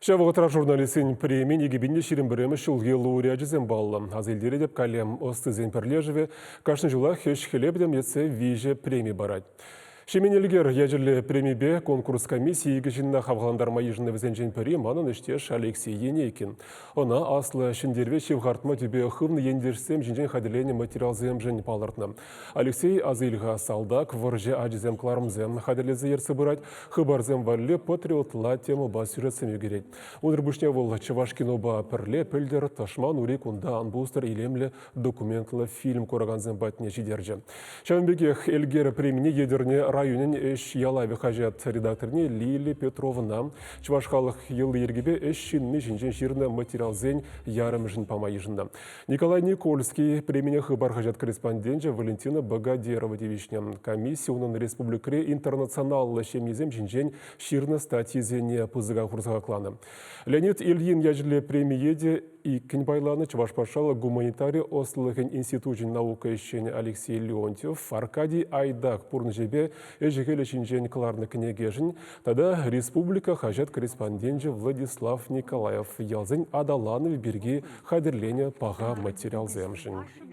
Ҫав вӑхӑтра журналистсен премийӗн 2021 ҫулхи лауреачӗсем паллӑ. Аса илтеретӗп, калем ӑстисен пӗрлешӗвӗ кашни ҫулах ӗҫ-хӗле пӗтӗмлетсе виҫӗ преми парать. Ҫемен Элкер ячӗллӗ премипе конкурс комиссийӗ икӗ ҫынна хавхалантарма йышӑннӑ вӗсенчен пӗри манӑн ӗҫтеш Алексей Енейкин. Ӑна Аслӑ Ҫӗнтерӗве ҫывхартма тӳпе хывнӑ ентешсем ҫинчен хатӗрленӗ материалсемшӗн палӑртнӑ. Алексей Азыльха салтак, вӑрҫӑ ачисем кӑларӑмсем хатӗрлесе ертсе пырать, хыпарсем валли патриотла темӑпа сюжетсем ӳкерет. Унсӑр пуҫне вӑл чӑваш кинопа пӗрле пӗлтӗр «Тӑшман ури кунта ан пустӑр» илемлӗ документлӑ фильм куракансем патне ҫитерчӗ. Ҫавӑн пекех Элкер премине Етӗрне районӗн Ӗҫ ялавӗ хаҫат редакторне Лилия Петровӑна чӑваш халӑх йӑли-йӗркипе ӗҫ ҫынни ҫинчен ҫырнӑ материалсен ярӑмӗшӗн пама йышӑннӑ. Николай Никольский премине Хыпар хаҫат корреспонденчӗ Валентина Богодерова тивӗҫнӗ. Комисси унӑн республикӑри интернационаллӑ ҫемьесем ҫинчен ҫырнӑ статйисене пысӑка хурса хакланӑ. Леонид Ильин ячӗллӗ премие те иккӗн пайланӑ Чӑваш патшалӑх гуманитари ӑслӑлӑхӗн институчӗн наука ӗҫченӗ Алексей Леонтьев, Аркадий Айдак пурнӑҫӗпе ӗҫӗ-хӗлӗ ҫинчен кӑларнӑ кӗнекешӗн тата республика хаҫат корреспонденчӗ Владислав Николаев ялсен аталанӑвӗ пирки хатӗрленӗ паха материалсемшӗн.